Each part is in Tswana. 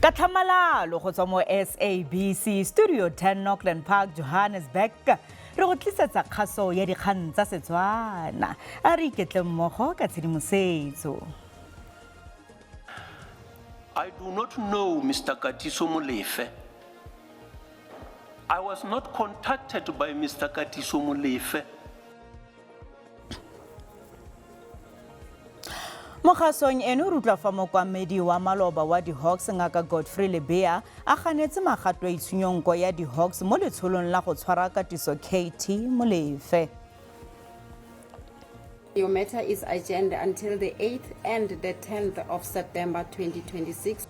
Ka tlhamalalo go tswa mo SABC Studio 10 Auckland Park, Johannesburg, re go tlisetsa kgaso ya dikgang tsa Setswana. A re iketle mmogo ka tshedimosetso. I do not know Mr. Katiso Molefe. I was not contacted by Mr. Katiso Molefe. Mo kgasong eno re utlwa fa mokwamedi wa maloba wa di-Hawks Ngaka Godfrey Lebea a ganetse magato a itshunyonko ya di-Hawks mo letsholong la go tshwara Katiso KT Molefe. Your matter is adjourned until the 8th and the 10th of September 2026.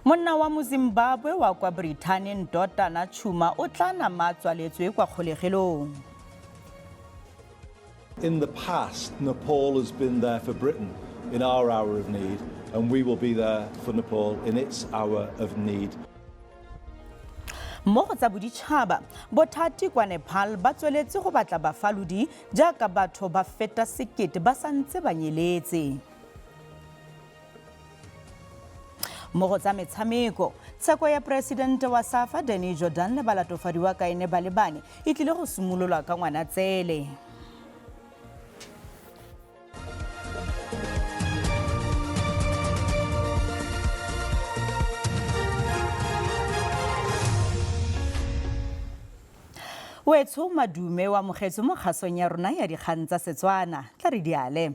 Monna wa Mozimbabwe wa kwa Brithani Ndotana Chuma o tla nama a tswaletswe kwa kgolegelong. In the past, Nepal has been there for Britain in our hour of need, and we will be there for Nepal in its hour of need. Mo go tsa boditšhaba, bothati kwa Nepal ba tsweletse go batla bafalodi jaaka batho ba feta sekete ba santse ba nyeletse. Mo go tsa metshameko, tsheko ya poresidente wa SAFA Danny Jordaan le balatofadiwa ka ene ba le bane e tlile go simololwa ka Ngwanatsele. Wetsho Madume wa amogetswe mo kgasong ya rona ya dikgang tsa Setswana. Tla re diale.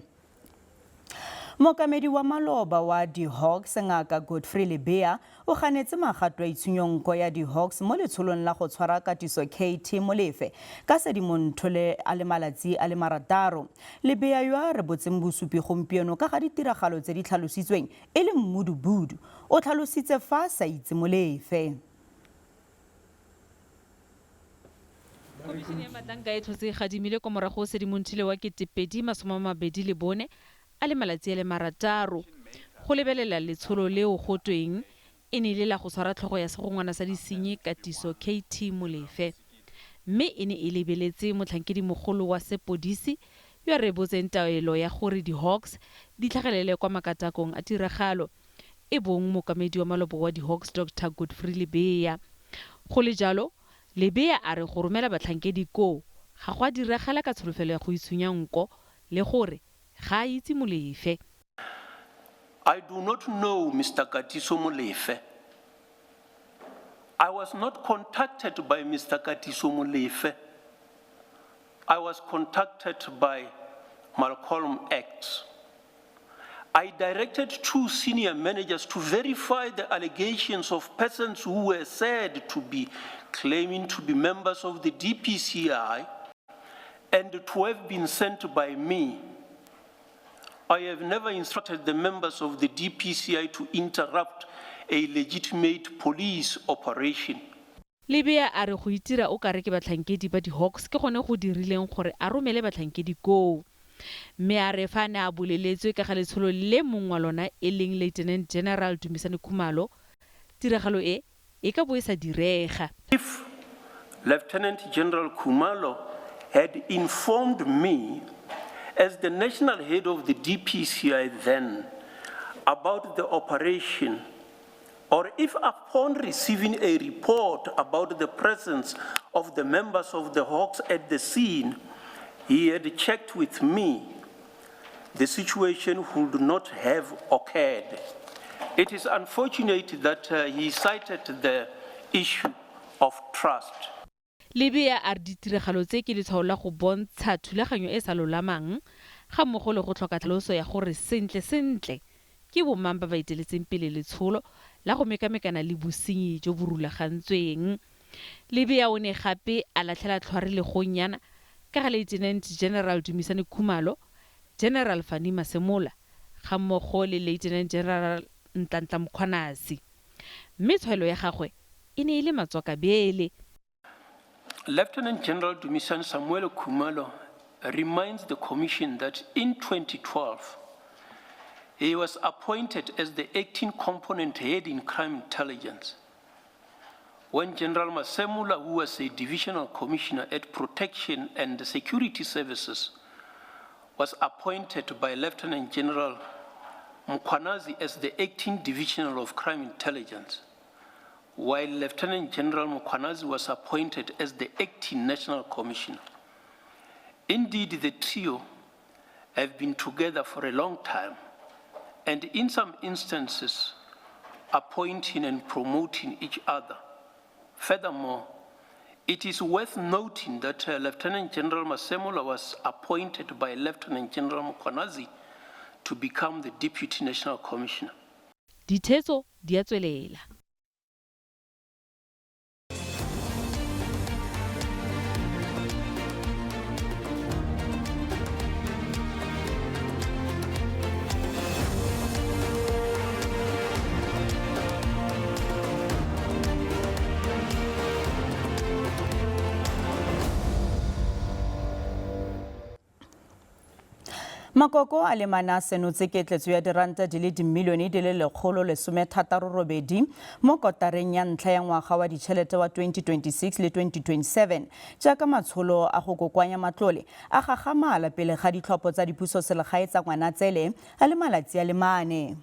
Mookamedi wa maloba wa di-Hawks Ngaka Godfrey Lebea o ganetse magato a itshunyonko ya di-Hawks mo letsholong la go tshwara Katiso KT Molefe ka Sedimonthole a le malatsi a le marataro. Lebea yo a rebotseng bosupi gompieno ka ga ditiragalo tse di tlhalositsweng e le mmudubudu, o tlhalositse fa a sa itse Molefe. Khomišene ya Matlanka e tlhotse e gadimile kwa morago Sedimonthole wa 2024 a le malatsi a le marataro go lebelela letsholo leo go tweng e ne e le la go tshwara tlhogo ya segongwana sa disenyi Katiso KT Molefe mme e ne e lebeletse motlhankedimogolo wa sepodisi yo a rebotseng taelo ya gore di-Hawks di tlhagelele kwa makatakong a tiragalo e bong mookamedi wa malobo wa di-Hawks Doctor Godfrey Lebea. Go le jalo, Lebea a re go romela batlhankedi koo ga go a diragala ka tsholofelo ya go itshunya nko le gore ga a itse Molefe. I do not know Mister Katiso Molefe. I was not contacted by Mister Katiso Molefe. I was contacted by Malcolm X. I directed two senior managers to verify the allegations of persons who were said to be claiming to be members of the DPCI and to have been sent by me. I have never instructed the members of the DPCI to interrupt a legitimate police operation. Lebea a re go itira o kare ke batlhankedi ba di-Hawks ke gone go dirileng gore a romele batlhankedi koo. Mme a re fa a ne a boleletswe ka ga letsholo le mong wa lona e leng Lieutenant General Dumisani Khumalo, tiragalo e e ka bo e sa direga. If Lieutenant General Khumalo had informed me as the national head of the DPCI then about the operation, or if upon receiving a report about the presence of the members of the Hawks at the scene, he had checked with me, the situation would not have occurred. It is unfortunate that he cited the issue of trust. Lebea a re ditiragalo tse ke letshwao la go bontsha thulaganyo e e sa lolamang ga mmogo le go tlhoka tlhaloso ya gore sentle sentle ke bomang ba ba eteletseng pele letsholo la go mekamekana le bosenyi jo bo rulagantsweng. Lebea o ne gape a latlhela tlhware legonnyana ka ga Lieutenant General Dumisani Khumalo, General Fannie Masemola ga mmogo le Lieutenant General Ntlantla Mkhwanazi. Mme tshwaelo ya gagwe e ne e le matswakabele. Lieutenant General Dumisani Samuel Khumalo reminds the Commission that in 2012, he was appointed as the acting component head in crime intelligence. When General Masemola, who was a divisional commissioner at Protection and Security Services, was appointed by Lieutenant General Mkhwanazi as the acting divisional of crime intelligence, while Lieutenant General Mkhwanazi was appointed as the acting national commissioner. Indeed, the trio have been together for a long time, and in some instances, appointing and promoting each other. Furthermore, it is worth noting that Lieutenant General Masemola was appointed by Lieutenant General Mkhwanazi to become the Deputy National Commissioner. Dithetso di a tswelela. Makoko a le mane a senotse ketletso ya diranta di le dimilione di le 168 mo kotareng ya ntlha ya ngwaga wa ditšhelete wa 2026 le 2027 jaaka matsholo a go kokoanya matlole a gagamala pele ga ditlhopho tsa dipusoselegae tsa Ngwanatsele a le malatsi a le mane.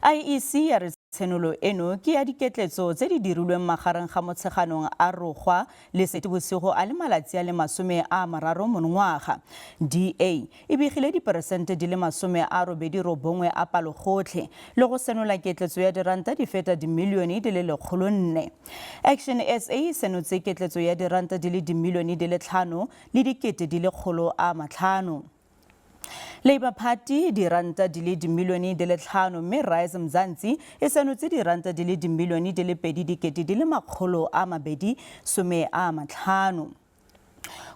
IEC ya re tshenolo eno ke ya diketletso tse di dirilweng magareng ga Motsheganong a rogwa le Seetebosigo a le malatsi a le 30 monongwaga. DA e begile diperesente di le 89 a palogotlhe le go senola ketletso ya diranta di feta dimilione di le 104. Action SA e senotse ketletso ya diranta di le dimilione di le 5 le dikete di le 500. Labour Party diranta di le dimilione di le 5 mme Rise Mzansi e senotse diranta di le dimilione di le 2 dikete di le 250.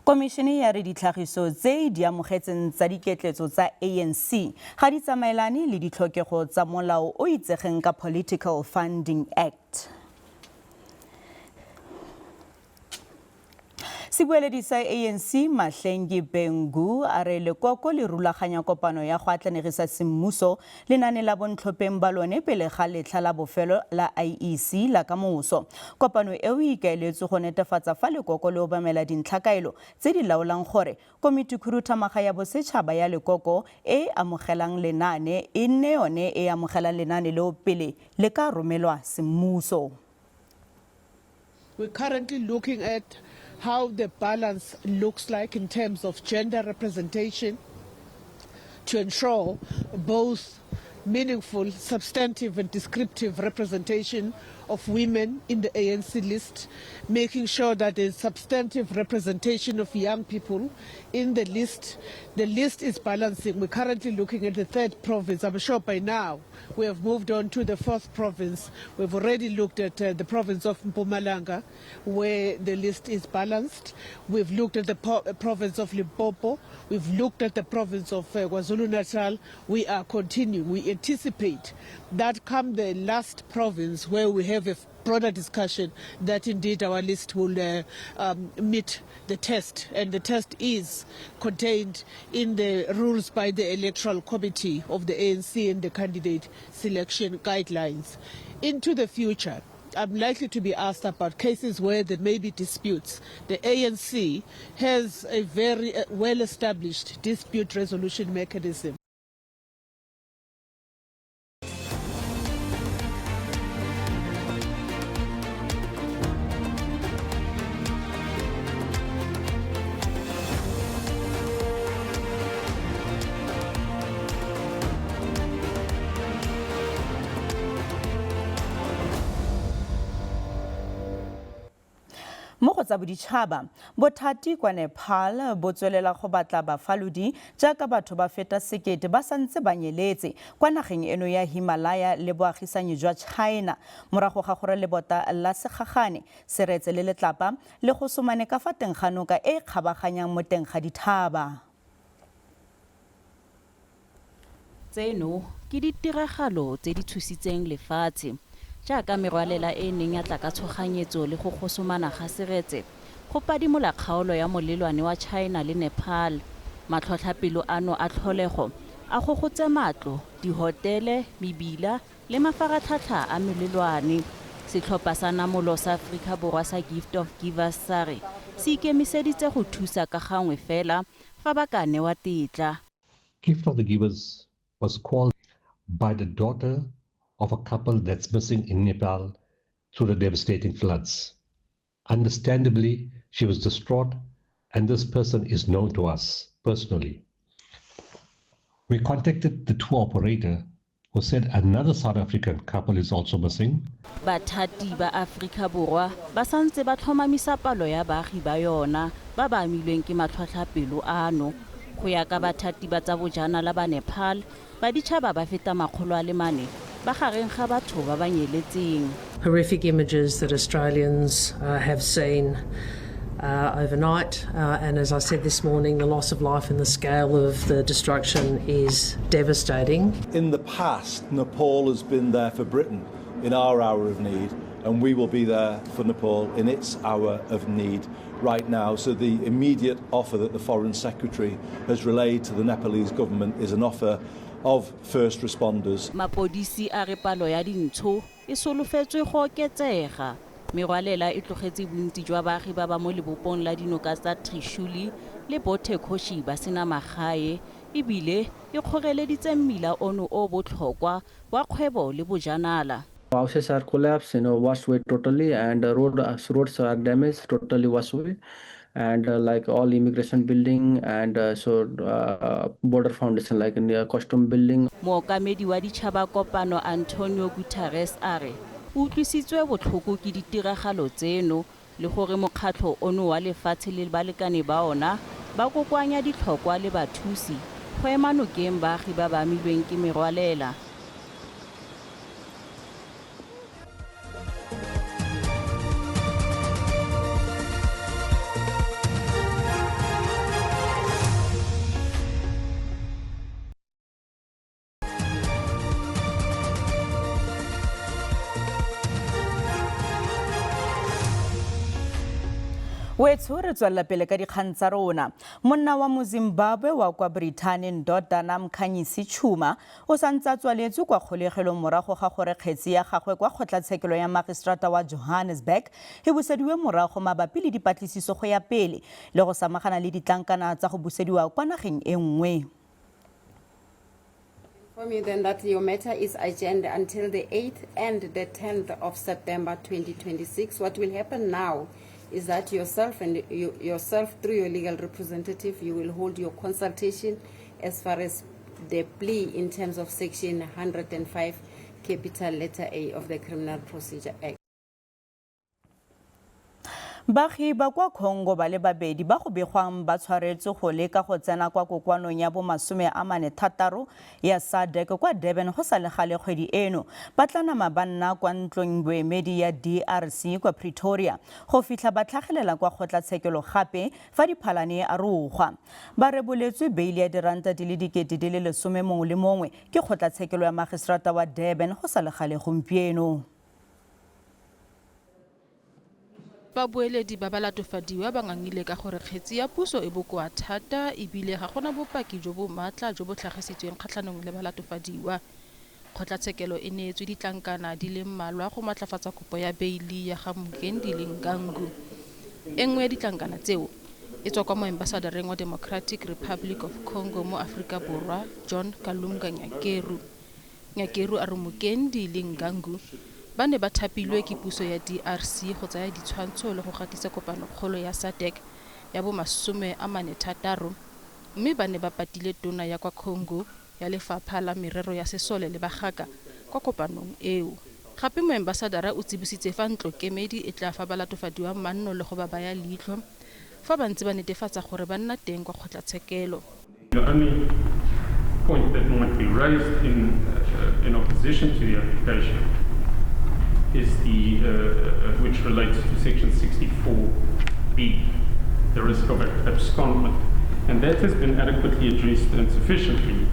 Komišene ya re ditlhagiso tse di amogetseng tsa diketletso tsa ANC ga di tsamaelane le ditlhokego tsa molao o itsegeng ka Political Funding Act. Sebueledi sa ANC Mahlengi Bhengu a re lekoko le rulaganya kopano ya go atlanegisa semmuso lenane la bontlhopheng ba lone pele ga letlha la bofelo la IEC la kamoso. Kopano eo e ikaeletswe go netefatsa fa lekoko le obamela dintlhakaelo tse di laolang gore komitikhuduthamaga ya bosetšhaba ya lekoko e e amogelang lenaane e nne yone e amogelang lenaane leo pele le ka romelwa semmuso. We're currently looking at how the balance looks like in terms of gender representation to ensure both meaningful, substantive and descriptive representation of women in the ANC list, making sure that there's substantive representation of young people in the list. The list is balancing. We're currently looking at the third province. I'm sure by now we have moved on to the fourth province. We've already looked at the province of Mpumalanga, where the list is balanced. We've looked at the province of Limpopo. We've looked at the province of KwaZulu-Natal. We are continuing. We anticipate that come the last province where we have a broader discussion that indeed our list will meet the test, and the test is contained in the rules by the Electoral Committee of the ANC and the candidate selection guidelines. Into the future, I'm likely to be asked about cases where there may be disputes. The ANC has a very well-established dispute resolution mechanism. Mo go tsa boditšhaba, bothati kwa Nepal bo tswelela go batla bafalodi jaaka batho ba feta 1000 ba santse ba nyeletse kwa nageng eno ya Himalaya le boagisanyi jwa China morago ga gore lebota la segagane seretse le letlapa le go somane ka fa teng ga noka e e kgabaganyang mo teng ga dithaba. Tseno ke ditiragalo tse di tshositseng lefatshe, jaaka merwalela e e neng ya tla ka tshoganyetso le go gosomana ga seretse go padimola kgaolo ya molelwane wa China le Nepal. Matlhotlhapelo ano a tlholego a gogotse matlo, dihotele, mebila le mafaratlhatlha a melelwane. Setlhopha sa namolo sa Aforika Borwa sa Gift of Givers sa re se ikemiseditse go thusa ka gangwe fela fa ba ka newa tetla. Gift of the Givers was called by the daughter of a couple that's missing in Nepal through the devastating floods. Understandably, she was distraught, and this person is known to us personally. We contacted the tour operator, who said another South African couple is also missing. Bathati ba Aforika Borwa ba santse ba tlhomamisa palo ya baagi ba yona ba ba amilweng ke matlhotlhapelo ano. Go ya ka bathati ba tsa bojanala ba Nepal, baditšhaba ba feta 400 ba gareng ga batho ba ba nyeletseng. Horrific images that Australians have seen overnight, and as I said this morning, the loss of life and the scale of the destruction is devastating. In the past, Nepal has been there for Britain in our hour of need, and we will be there for Nepal in its hour of need right now. So the immediate offer that the Foreign Secretary has relayed to the Nepalese government is an offer of first responders. Mapodisi a re palo ya dintsho e solofetswe go oketsega. Merwalela e tlogetse bontsi jwa baagi ba ba mo lebopong la dinoka tsa Trishuli le Bhote Koshi ba sena magae, ebile e kgoreleditse mmila ono o botlhokwa wa kgwebo le bojanala. Houses are collapsed, washed away totally, and roads are damaged, totally washed away, and like all immigration building and border foundation, like in the custom building. Mookamedi wa ditšhaba kopano Antonio Guterres a re o utlwisitswe botlhoko ke ditiragalo tseno le gore mokgatlho ono wa lefatshe le balekane ba ona ba kokoanya ditlhokwa le bathusi go ema nokeng baagi ba ba amilweng ke merwalela. Wetsho, re tswelela pele ka dikgang tsa rona. Monna wa moZimbabwe wa kwa Britain, Ndodana Mkhanyisi Chuma, o santse a tswaletswe kwa kgolegelong morago ga gore kgetsi ya gagwe kwa kgotlatshekelo ya magistrata wa Johannesburg e busediwe morago mabapi le dipatlisiso go ya pele le go samagana le ditlankana tsa go busediwa kwa nageng e nngwe. Inform you then that your matter is adjourned until the 8th and the 10th of September 2026. What will happen now is that yourself and you, yourself through your legal representative, you will hold your consultation as far as the plea in terms of section 105, capital letter A of the Criminal Procedure Act. Baagi ba kwa Congo ba le babedi ba go begwang ba tshwaretswe go leka go tsena kwa kokoanong ya bomasome a mane thataro ya SADC kwa Durban go sa le gale kgwedi eno ba tla nama ba nna kwa ntlong boemedi ya DRC kwa Pretoria go fitlha ba tlhagelela kwa kgotlatshekelo gape fa Diphalane a rogwa. Ba reboletswe beile ya diranta di le 10,000 mongwe le mongwe ke kgotlatshekelo ya magistrata wa Durban go sa le gale gompieno. Babueledi ba balatofadiwa ba ngangile ka gore kgetsi ya puso e bokoa thata ebile ga gona bopaki jo bo maatla jo bo tlhagisitsweng kgatlhanong le balatofadiwa. Kgotlatshekelo e neetswe ditlankana di le mmalwa go maatlafatsa kopo ya beili ya ga Mukendi le Ngangu. E nngwe ya ditlankana tseo e tswa kwa moambasadareng wa Democratic Republic of Congo mo Aforika Borwa, John Kalunga Nyakeru. Nyakeru a re Mukendi le Ngangu ba ne ba thapilwe ke puso ya DRC go tsaya ditshwantsho le go gatisa kopanokgolo ya SADC ya bo 46, mme ba ne ba patile tona ya kwa Congo ya lefapha la merero ya sesole le bagaka kwa kopanong eo. Gape moambasadara o tsibositse fa ntlokemedi e tla fa balatofadiwa manno le go ba baya leitlho fa ba ntse ba netefatsa gore ba nna teng kwa kgotlatshekelo. The only point that might be raised in opposition to the application is the which relates to section 64B, the risk of abscondment, and that has been adequately addressed and sufficiently,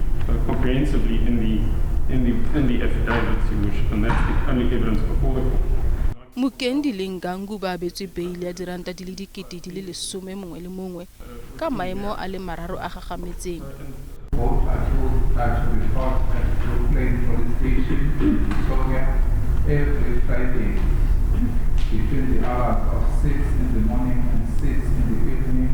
comprehensively in the affidavits, Your Worship, and that's the only evidence before the court. Mukendi le Ngangu ba abetswe beile ya diranta di le 10,000 mongwe le mongwe ka maemo a le mararo a gagametseng. Both accused are to report at Brooklyn Police Station in Pretoria every Friday between the hours of 6 in the morning and 6 in the evening.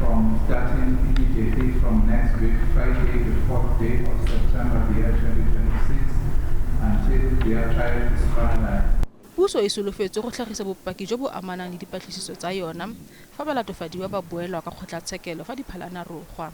from starting immediately from next week, Friday, the 4th day of September, the year 2026, until their trial is finalized. Puso e solofetswe go tlhagisa bopaki jo bo amanang le dipatlisiso tsa yona fa balatofadiwa ba boelwa ka kgotlatshekelo fa Diphalane a rogwa.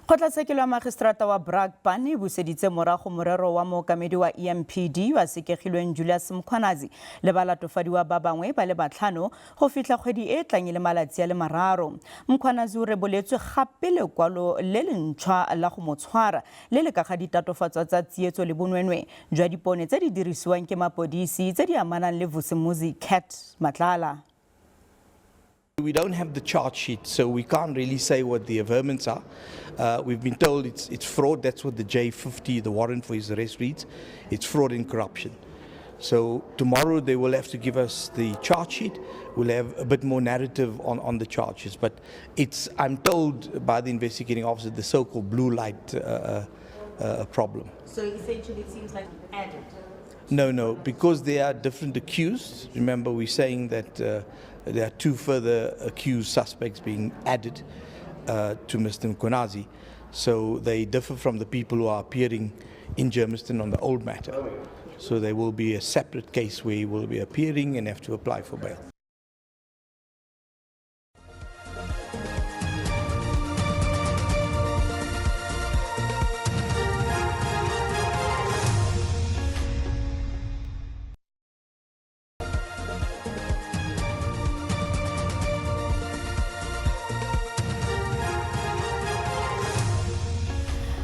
Kgotlatshekelo ya Magistrata wa Brakpan e buseditse morago morero wa mookamedi wa EMPD yo a sekegilweng Julius Mkhwanazi le balatofadiwa ba bangwe ba le batlhano go fitlha kgwedi e e tlang e le malatsi a le mararo. Mkhwanazi o reboletswe gape lekwalo le le ntšhwa la go mo tshwara le le ka ga ditatofatso tsa tsietso le bonwenwe jwa dipone tse di dirisiwang ke mapodisi tse di amanang le Vusimuzi Cat Matlala. We don't have the charge sheet, so we can't really say what the averments are. We've been told it's fraud. That's what the J50, the warrant for his arrest, reads. It's fraud and corruption. So tomorrow they will have to give us the charge sheet. We'll have a bit more narrative on the charges. But it's, I'm told by the investigating officer, the so-called blue light problem. So essentially it seems like added. No, because they are different accused. Remember, we're saying that there are two further accused suspects being added to Mr. Mkhwanazi. So they differ from the people who are appearing in Germiston on the old matter. So there will be a separate case where he will be appearing and have to apply for bail.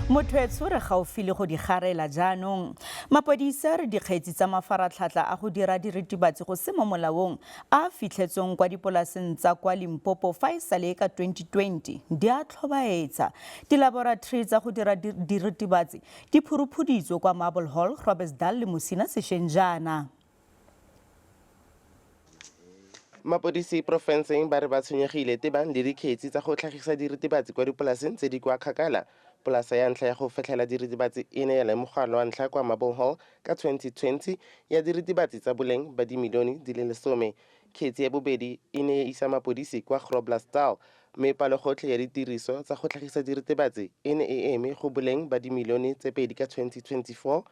Motho re gaufi le go di garela jaanong. Mapodisi a re dikgetsi tsa mafaratlhatlha a go dira diritibatsi go se mo molaong a fitlhetsweng kwa dipolaseng tsa kwa Limpopo fa e sale ka 2020 di a tlhobaetsa. Dilaboratory tsa go dira diritibatsi di phuruphuditswe kwa Marble Hall, Groblersdal le Musina sešweng jaana. Mapodisi porofenseng ba re ba tshwenyegile tebang le dikgetsi tsa go tlhagisa diritibatsi kwa dipolaseng tse di kwa kgakala. Polasa ya ntlha ya go fetlhela diritibatsi e ne ya lemoga lwa ntlha kwa Marble Hall ka 2020 ya diritibatsi tsa boleng ba dimilione di le 10. Kgetsi ya bobedi e ne ya isa mapodisi kwa Groblersdal, mme palogotlhe ya ditiriso tsa go tlhagisa diritibatsi e ne e eme go boleng ba dimilione tse 2 ka 2024.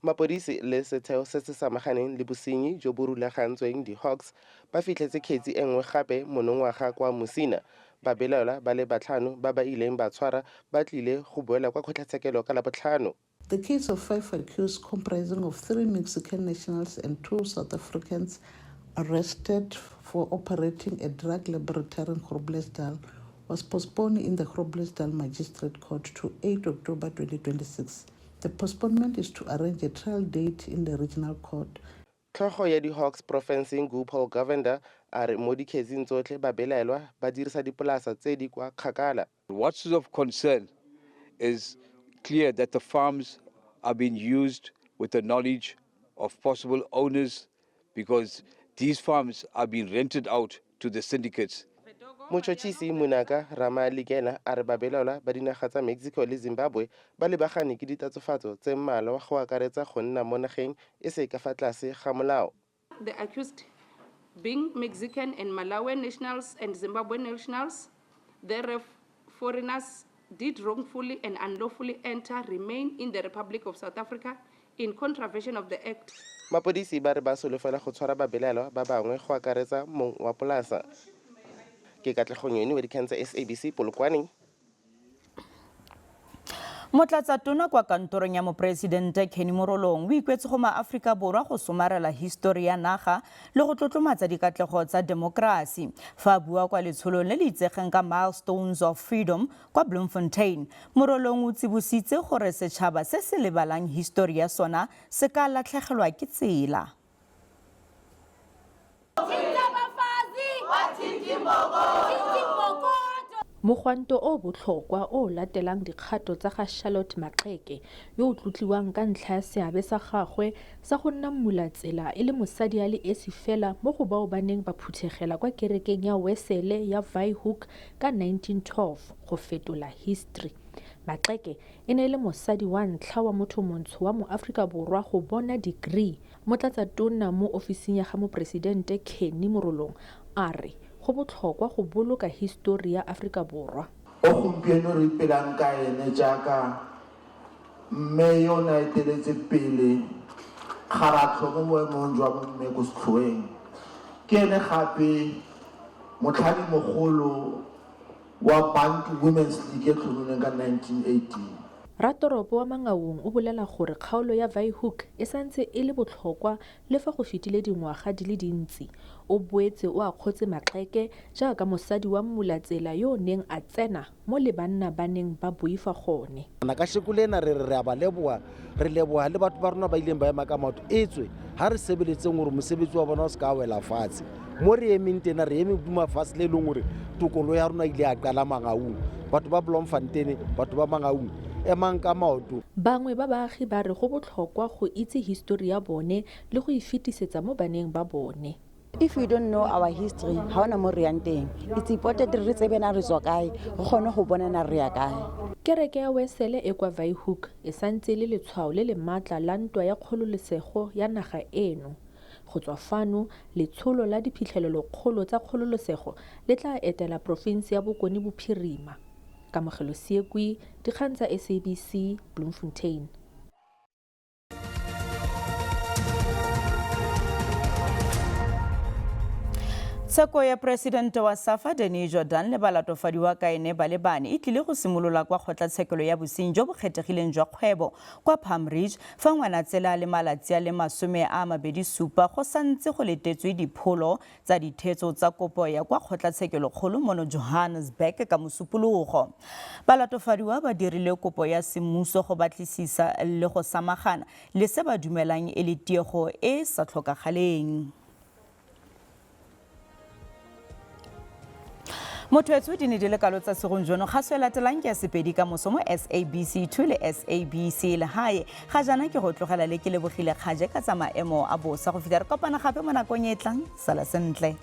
Mapodisi le setheo se se samaganeng le bosenyi jo bo rulagantsweng di-Hawks ba fitlhetse kgetsi e nngwe gape monongwaga kwa Musina. Babelaelwa ba le batlhano ba ba ileng ba tshwara ba tlile go boela kwa kgotlatshekelo ka Labotlhano. The case of 5 accused comprising of 3 Mexican nationals and 2 South Africans arrested for operating a drug laboratory in Groblersdal was postponed in the Groblersdal Magistrate Court to 8 October 2026. The postponement is to arrange a trial date in the regional court. Tlhogo ya di-Hawks porofenseng Gopaul Govender a re mo dikgetsing tsotlhe babelaelwa ba dirisa dipolasa tse di kwa kgakala. What's of concern is clear that the farms are being used with the knowledge of possible owners, because these farms are being rented out to the syndicates. Motšhotšhisi Munaka Ramalikela a re babelaelwa ba dinaga tsa Mexico le Zimbabwe ba lebagane ke ditatofatso tse mmalwa go akaretsa go nna mo nageng e se ka fa tlase ga molao. The accused being Mexican and Malawian nationals and Zimbabwean nationals, thereof foreigners did wrongfully and unlawfully enter, remain in the Republic of South Africa in contravention of the Act. Mapodisi ba re ba solofela go tshwara babelaelwa ba bangwe go akaretsa mong wa polasa. Ke Katlego Nyoni wa dikgang tsa SABC Polokwane. Motlatsatona kwa kantorong ya moporesidente Kenny Morolong o ikwetse go maAforika Borwa go somarela histori ya naga le go tlotlomatsa dikatlego tsa demokrasi. Fa a bua kwa letsholong le le itsegeng ka Milestones of Freedom kwa Bloemfontein, Morolong o tsibositse gore setšhaba se se lebalang histori ya sona se ka latlhegelwa ke tsela. Mogwanto o botlhokwa o latelang dikgato tsa ga Charlotte Maxeke yo o tlotliwang ka ntlha ya seabe sa gagwe sa go nna mmulatsela e le mosadi a le esi fela mo go bao ba neng ba phuthegela kwa kerekeng ya Wesele ya Waaihoek ka 1912 go fetola history. Maxeke e ne e le mosadi wa ntlha wa motho montsho wa moAforika Borwa go bona degree. Motlatsatona mo ofising ya ga moporesidente Kenny Morolong a re go botlhokwa go boloka hisitori ya Aforika Borwa. O gompieno re ipelang ka ene jaaka mme yo o ne a eteletse pele kgaratlho mo boemong jwa bomme ko setlhoeng. Ke ene gape motlhami mogolo wa Bantu Women's League e tlhomilweng ka 1918. Ratoropo wa Mangaung o bolela gore kgaolo ya Waaihoek e santse e le botlhokwa le fa go fetile dingwaga di le dintsi. O boetse o akgotse Maxeke jaaka mosadi wa mmulatsela yo o neng a tsena mo le banna ba neng ba boifa gone. Kasheko lena re re re a ba leboha, re leboha le batho ba rona ba ileng ba ema ka maoto, etswe ha re sebeletseng hore mosebetsi wa bona o se ka wela fatshe. Mo re emeng tena re eme hodima fatshe le leng hore tokoloho ya rona ile ya qala Mangaung. Batho ba Bloemfontein, batho ba Mangaung, emang ka maoto. Bangwe ba baagi ba re go botlhokwa go itse hisitori ya bone le go e fetisetsa mo baneng ba bone. If we don't know our history, ga ona mo re yang teng. It's important re tsebe na re tswa kae, re kgone go bona na re ya kae. Kereke ya Wesele e kwa Waaihoek e santse e le letshwao le le maatla la ntwa ya kgololesego ya naga eno. Go tswa fano, letsholo la diphitlhelelokgolo tsa kgololosego le tla etela porofense ya Bokone Bophirima. Kamogelo Seekwi, Dikgang tsa SABC, Bloemfontein. Tsheko ya Poresidente wa SAFA Danny Jordaan le balatofadiwa ka ene ba le bane e tlile go simolola kwa kgotlatshekelo ya bosenyi jo bo kgethegileng jwa kgwebo kwa Palm Ridge fa Ngwanatsele a le malatsi a le 27 go santse go letetswe dipholo tsa dithetso tsa kopo ya kwa kgotlatshekelokgolo mono Johannesburg ka Mosupologo. Balatofadiwa ba dirile kopo ya semmuso go batlisisa le go samagana le se ba dumelang e le tiego e e sa tlhokagaleng. Motho etsho di ne di le kalo tsa segong jono. Kgaso e latelang ke ya Sepedi ka moso mo SABC 2 le SABC Lehae. Ga jaana ke go tlogela le ke lebogile kgaje ka tsa maemo a bosa go fitlha re kopana gape mo nakong e tlang. Sala sentle.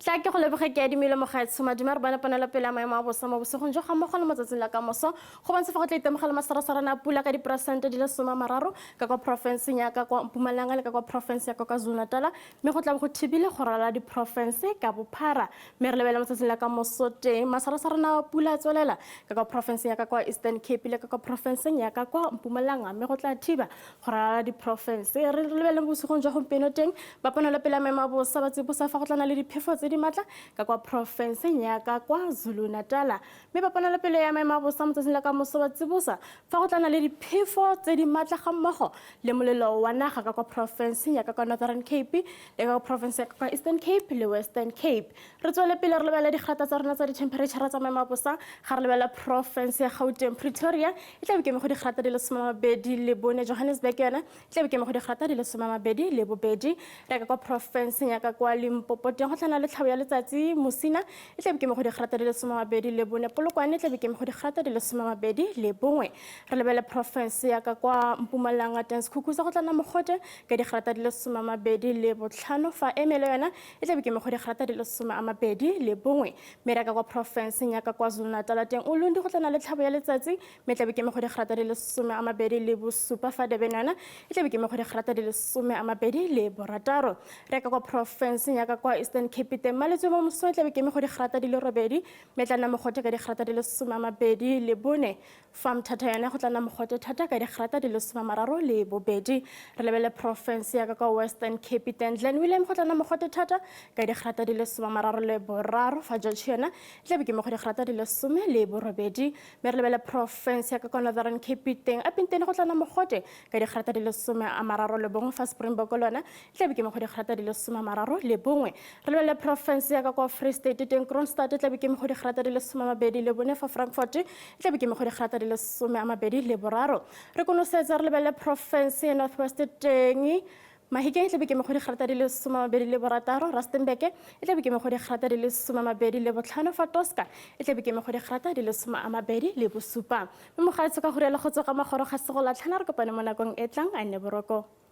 Tla ke go leboge ke adimile mogaetsho madume re bone ponelo pele ya maemo a bosa mo bosigong jo ga mmogo le motsatsing la kamoso go bontsha fa go tla itemogela masarasarana a pula ka diperesente di le 30 ka kwa porofenseng ya ka kwa Mpumalanga le ka kwa porofense ya kwa KwaZulu-Natal mme go tla bo go thibile go ralala diporofense ka bophara Mme re lebele mo tsatsing la ka moso teng, masarasarana a pula a tswelela ka kwa porofenseng ya ka kwa Eastern Cape le ka kwa porofenseng ya ka kwa Mpumalanga, mme go tla thiba go ralala diporofense. Re lebele mo bosigong jwa gompieno teng, ba ponelopele ya maemo a bosa ba tsibosa fa go tla na le diphefo tse di maatla ka kwa porofenseng ya ka kwa Zulu-Natala. Mme ba ponelopele ya maemo a bosa mo tsatsing la ka moso ba tsibosa fa go tla na le diphefo tse di maatla ga mmogo le molelo wa naga ka kwa porofenseng ya ka kwa Northern Cape le ka kwa porofense ya ka kwa Eastern Cape le Western Cape. Re tswele pele re lebelela digrata tsa rona tsa dithemphereitšhara tsa maemo a bosa ga re lebelela porofense ya Gauteng. Pretoria e tla be keme go digrata di le 24, Johannesburg yona e tla be keme go digrata di le 22. Re ka kwa porofenseng ya ka kwa Limpopo teng go tlhana le tlhabo ya letsatsi, Musina e tla be keme go digrata di le 24, Polokwane e tla be keme go digrata di le 21. Re lebelele porofense ya ka kwa Mpumalanga teng sekhukhu sa go tla nna mogote ka digrata di le 25, fa Emele yona e tla be keme go digrata di le 21. Mme re ka kwa porofenseng ya ka kwa Zulu-Natal teng Ulundi go tla nna le tlhabo ya letsatsi mme e tla be keme go digrata di le 27, fa Durban yona e tla be keme go digrata di le 26. Re ka kwa porofenseng ya ka kwa Eastern Cape teng Maletswe mo mosong e tla be keme go digrata di le 8 mme e tla nna mogote ka digrata di le 24. Fa Mthatha yone go tla nna mogote thata ka digrata di le 32. Re lebelele porofense ya ka kwa Western Cape teng Glen William go tla nna mogote thata ka digrata di le 33, fa George yona e tla be ke mo go digrata di le 18. Mme re lebelele porofense ya ka kwa Northern Cape teng Upington go tla nna mogote ka digrata di le 31, fa Springbok lona e tla be ke mo go digrata di le 31. Re lebelele porofense ya ka kwa Free State teng Kroonstad e tla be ke mo go digrata di le 24, fa Frankfort e tla be ke mo go digrata di le 23. Re konosetsa re lebelele porofense ya North West teng Mahikeng e tlabe ke mo go digrata di le 26, Rustenburg e tlabe ke mo go digrata di le 25, fa Tosca e tlabe ke mo go digrata di le 27. Mme mogaetsho ka go rialo go tswa ka magoro ga sego latlhana re kopane mo nakong e tlang a nne boroko.